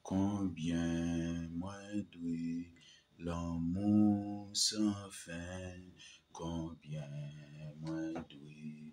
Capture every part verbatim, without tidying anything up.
Konbyen mwen dwe lanmou san fen? Konbyen mwen dwe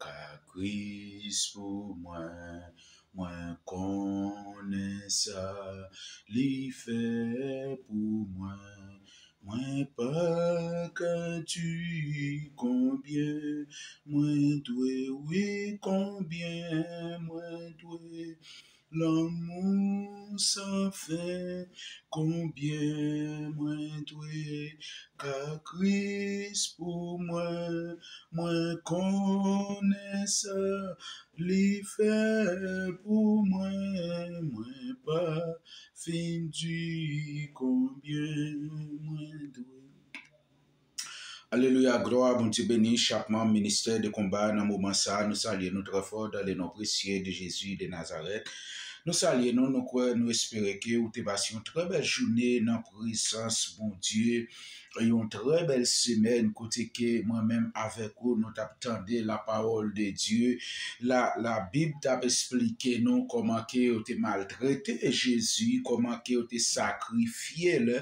ka Kris pou mwen? Mwen konnen sa li fè pou mwen. Mwen pa ka di konbyen mwen dwe, wi, konbyen mwen dwe lanmou san fen, konbyen mwen dwe ka Kris pou mwen. Mwen konnen sa li fè pou mwen. Mwen pa fin di konbyen mwen dwe. Alelouya, glwa, Bondye beni chak manm ministè de konba nan moman sa. Nou salye nou trè fò dans le nom précieux de Jésus de Nazareth. Nou salye nou, nou kwè, nou espere ke ou te pase yon trè bèl jounen nan prezans Bondye, yon trè bèl semèn kote ke mwen menm avèk ou nou t ap tande la parole de Dieu. La, la Bib t ap esplike nou kòman ke yo te maltrete Jezi, kòman ke yo te sakrifye l,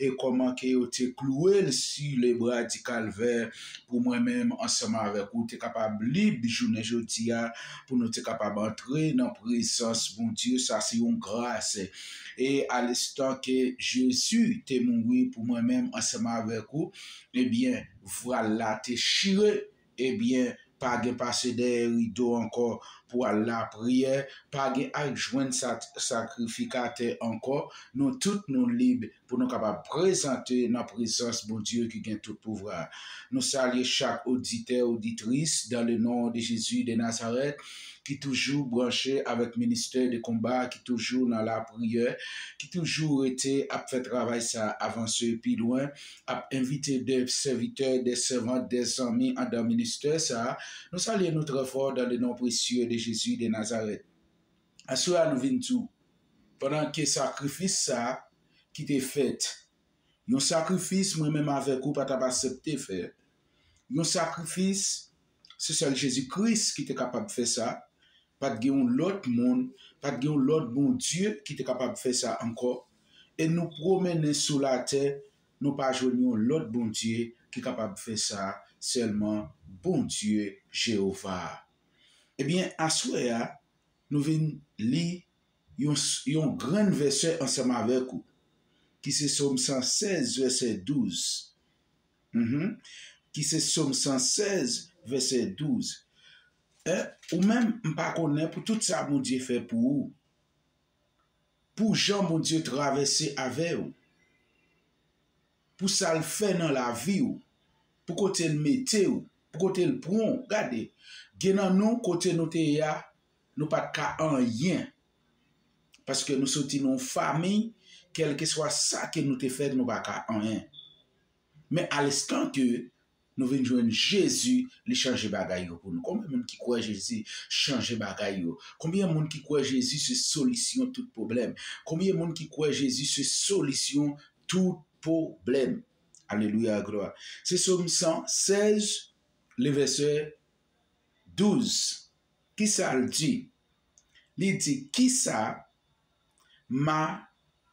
e kòman ke yo te klouwe l sur les bras du calvaire pou mwen menm ansanm avèk ou te kapab lib jounen jodi a, pou nou te kapab antre nan prezans Bondye. Sa se yon gras. E alestan ke Jezi te mouri pou mwen menm ansanm avèk ou, ebyen, vwal la te chire, ebyen, pa gen pase dèyè rido ankò pou al lapriyè, pa gen al jwenn sa-, sakrifikatè ankò. Nou tout nou lib pou nou kapab prezante nan prezans Bondye ki gen tout pouvwa. Nou salye chak oditè, oditris, dans le nom de Jésus de Nazareth, ki toujou branche avèk ministè de konba, ki toujou nan lapriyè, ki toujou rete ap fè travay sa avanse pi lwen, ap envite de sèvitè, de sèvant, de zanmi andan ministè sa. Nou salye nou trè fò dans le nom précieux de Jésus de Nazareth. Aswè a nou vin di w, pandan ke sakrifis sa ki te fèt, yon sakrifis mwen menm avèk ou pa t ap aksepte fè. Yon sakrifis, se sèl Jezi Kris ki te kapab fè sa. Pa t gen yon lòt moun, pa t gen yon lòt Bondye ki te kapab fè sa ankò. E nou pwomennen sou latè, nou pa jwenn yon lòt Bondye ki kapab fè sa, sèlman Bondye Jewova. Ebyen, aswè a, nou vin li yon, yon grenn vèsè ansanm avèk ou, ki se Sòm san sèz, vèsè douz. Mhm. Ki se Sòm san sèz, vèsè douz. E, ou menm, m pa konnen pou tout sa Bondye fè pou ou, pou jan Bondye travèse avè w, pou sa l fè nan lavi w, pou kote l mete w, pou kote l pran w. Gade, gen nan nou, kote nou te ye a, nou pa t ka anyen. Paske nou soti nan yon fanmi, kèlkeswa sa ke nou te fè, nou pa ka anyen. Men alestan ke nou vin jwenn Jezi, li chanje bagay yo pou nou. Konbyen moun ki kwè Jezi chanje bagay yo? Konbyen moun ki kwè Jezi se solisyon tout pwoblèm? Konbyen moun ki kwè Jezi se solisyon tout pwoblèm? Alelouya, glwa. Se Sòm san sèz, le vèsè douz. Kisa l di? Li di, kisa m a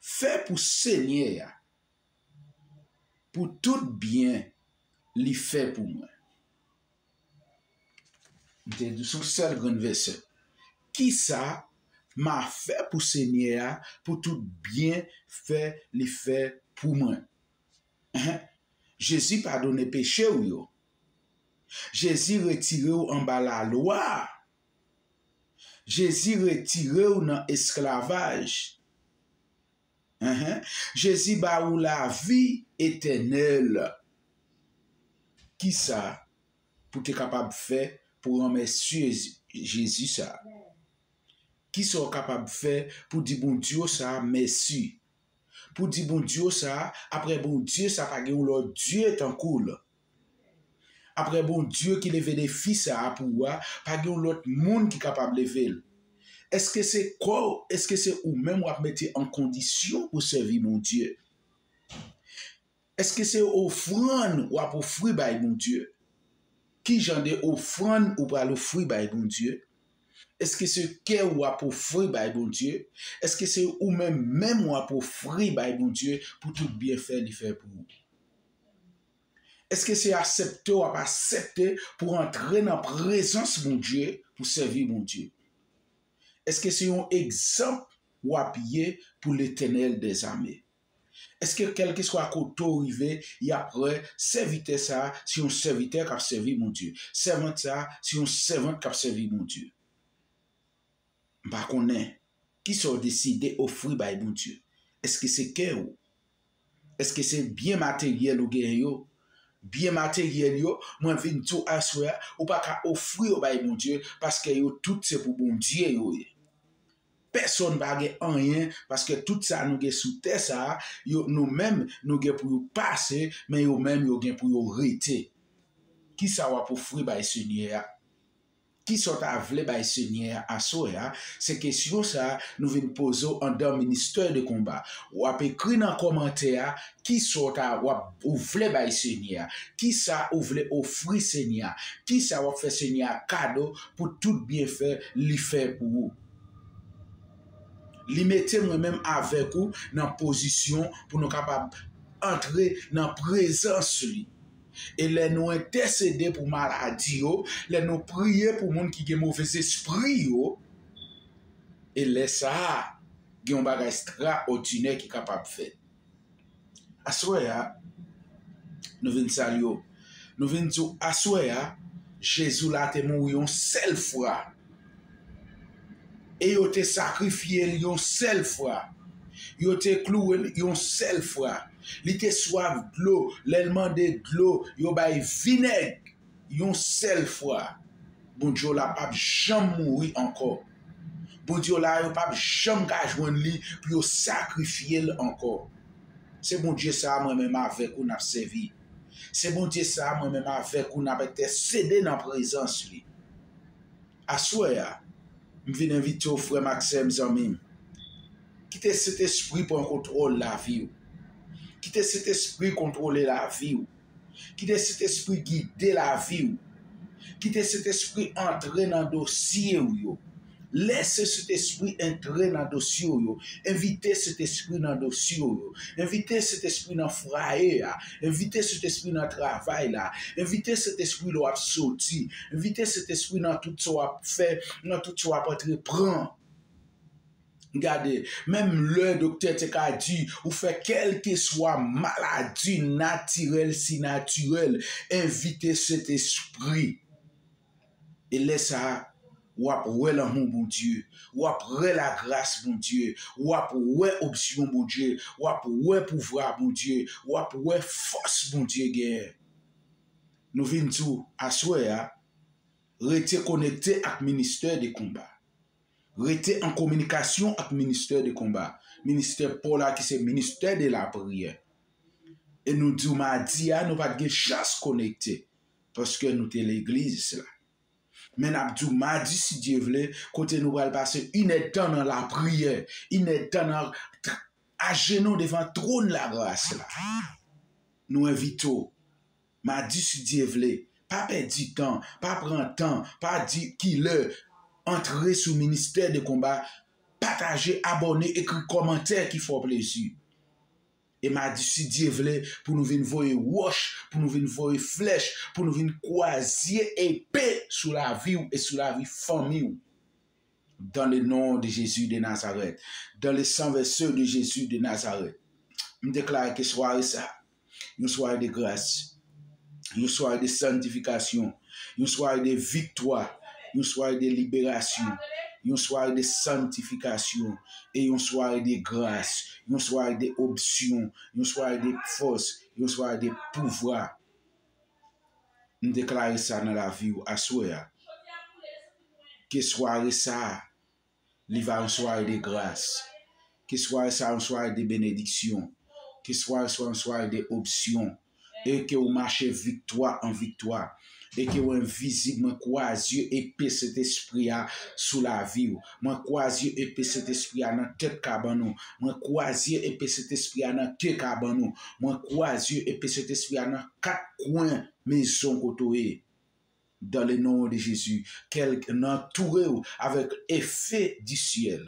fè pou Senyè a, pou tout byen li fè pou mwen? M te di sou sèl grenn vèsè. Kisa m a fè pou Senyè a, pou tout byen fè li fè pou mwen? Enhen. Jezi padone peche w yo. Jezi retire w anba lalwa. Jezi retire w nan esklavaj. Enhen. Jezi ba ou lavi etènèl. Kisa pou te kapab fè pou ranmèsye Jezi sa? Kisa w kapab fè pou di Bondye sa mèsi? Pou di Bondye sa, apre Bondye sa, pa gen yon lòt Dye tankou l. Apre Bondye ki leve defi sa a pou ou a, pa gen yon lòt moun ki kapab leve l. Èske se kò w, èske se ou menm w ap mete an kondisyon pou sèvi Bondye? Èske se ofrann w ap ofri bay Bondye? Ki jan de ofrann ou pral ofri bay Bondye? Èske se kè w w ap ofri bay Bondye? Èske se ou menm menm w ap ofri bay Bondye pou tout byenfè li fè pou ou? Èske se aksepte w ap aksepte pou antre nan prezans Bondye, pou sèvi Bondye? Èske se yon egzanp w ap ye pou Letènèl dèzame? Èske kèlkeswa kote w rive, y ap wè sèvitè sa a se yon sèvitè k ap sèvi Bondye? Sèvant sa a se yon sèvant k ap sèvi Bondye? M pa konnen. Kisa w deside ofri bay Bondye? Èske se kè w? Èske se byen materyèl ou genyen yo? Byen materyèl yo, mwen vin di w aswè a, ou pa ka ofri yo bay Bondye, paske yo tout se pou Bondye yo ye. Pèsonn pa gen anyen, paske tout sa nou gen sou tè sa a, yo, nou menm, nou gen pou yo pase, men yo menm, yo gen pou yo rete. Kisa w ap ofri bay Senyè a? Kisa w ta vle bay Senyè a aswè a? Se kesyon sa a nou vin poze w anndan Ministè de Konba. W ap ekri nan kòmantè a kisa w ta, w ap, ou vle bay Senyè a. Kisa ou vle ofri Senyè a? Kisa w ap fè Senyè a kado pou tout byenfè li fè pou ou? Li mete mwen menm avèk ou nan pozisyon pou nou kapab antre nan prezans li. E lè nou entèsede pou maladi yo, lè nou priye pou moun ki gen movèzespri yo, e lè sa a, gen yon bagay ekstraòdinè ki kapab fèt. Aswè a, nou vin salye w. Nou vin di w, aswè a, Jezi w la te mouri yon sèl fwa. E yo te sakrifye l yon sèl fwa. Yo te klouwe l yon sèl fwa. Li te swaf dlo. Lè l mande dlo, yo bay vinèg yon sèl fwa. Bondye w la p ap janm mouri ankò. Bondye w la, yo p ap janm ka jwenn li pou yo sakrifye l ankò. Se Bondye sa a mwen menm avèk ou n ap sèvi. Se Bondye sa a mwen menm avèk ou n ap entèsede nan prezans li. Aswè a, m vin envite w, frè m ak sè m, zanmi m. Kite Sentespri pran kontwòl lavi w. Kite Sentespri kontwole lavi w. Kite Sentespri gide lavi w. Kite Sentespri antre nan dosye w yo. Lèse Sentespri antre nan dosye w yo. Envite Sentespri nan dosye w yo. Envite Sentespri nan fwaye a. Envite Sentespri nan travay la. Envite Sentespri lè w ap soti. Envite Sentespri nan tout sa w ap fè, nan tout sa w ap antreprann. Gade, menm lè doktè te ka di ou fè kèlkeswa maladi natirèl, sinatirèl, envite Sentespri. E lè sa a, w ap wè lanmou Bondye, w ap wè lagras Bondye, w ap wè onksyon Bondye, w ap wè pouvwa Bondye, w ap wè fòs Bondye genyen. Nou vin di w, aswè a, rete konekte ak ministè de konba. Rete an kominikasyon ak ministè de konba. Ministè pa w la ki se ministè de lapriyè. E nou di w madi a, nou pa t gen chans konekte. Paske nou te legliz la. Men n ap di w madi, si Dye vle, kote nou pral pase inèdtan nan lapriyè, inèdtan nan ajenou devan twòn lagras la. Nou envite w. Madi, si Dye vle, pa pèdi tan, pa pran tan, pa di kilè. Antre sou Ministè de Konba, pataje, abòne, ekri kòmantè ki fè w plezi. E madi, si Dye vle, pou nou vin voye wòch, pou nou vin voye flèch, pou nou vin kwazye epe sou lavi w e sou lavi fanmi w. Dans le nom de Jésus de Nazareth. Dans le sang versé de Jésus de Nazareth. M deklare ke sware sa, yon sware de gras, yon sware de santifikasyon, yon sware de viktwa, yon sware de liberasyon, yon sware de santifikasyon, e yon sware de gras, yon sware de onksyon, yon sware de fòs, yon sware de pouvwa. M deklare sa nan lavi w aswè a. Ke sware sa a, li va yon sware de gras. Ke sware sa a yon sware de benediksyon. Ke sware sa a yon sware de onksyon. E ke w mache viktwa an viktwa. E ke w envizib, mwen kwazye epe Sentespri a sou lavi w. Mwen kwazye epe Sentespri a nan tèt kabann ou. Mwen kwazye epe Sentespri a nan ke kabann ou. Mwen kwazye epe Sentespri a nan kat kwen mezon kote w ye. dans le nom de Jésus. Kèl nan toure w avèk efe di syèl.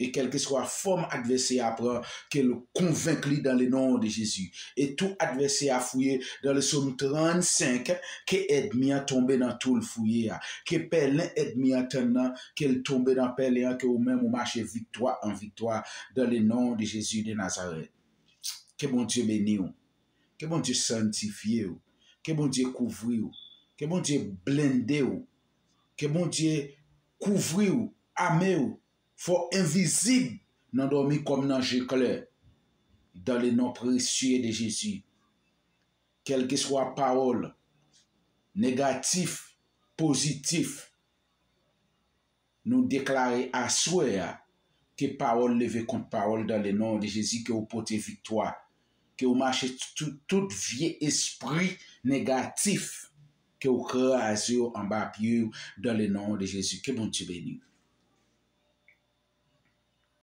E kèlkeswa fòm advèsè a pran, ke l konvenk li dans le nom de Jésus. E tou advèsè a fouye dans le psaume trannsenk, ke ènmi an tonbe nan tou l fouye a. Ke pèlen ènmi an tann nan, ke l tonbe nan pèlen an, ke ou menm ou mache viktwa an viktwa dans le nom de Jésus de Nazareth. Ke Bondye beni w. Ke Bondye sanntifye w. Ke Bondye kouvri w. Ke Bondye blende w. Ke Bondye kouvri w, ame w, fè w envizib nan dòmi kòm nan je klè. Dans le nom précieux de Jésus. Kèlkeswa pawòl negatif, pozitif, nou deklare aswè a ke pawòl leve kont pawòl dans le nom de Jésus, ke ou pote viktwa, ke ou mache tout, tout vye espri negatif, ke ou kraze yo anba pye w dans le nom de Jésus. Ke Bondye beni w.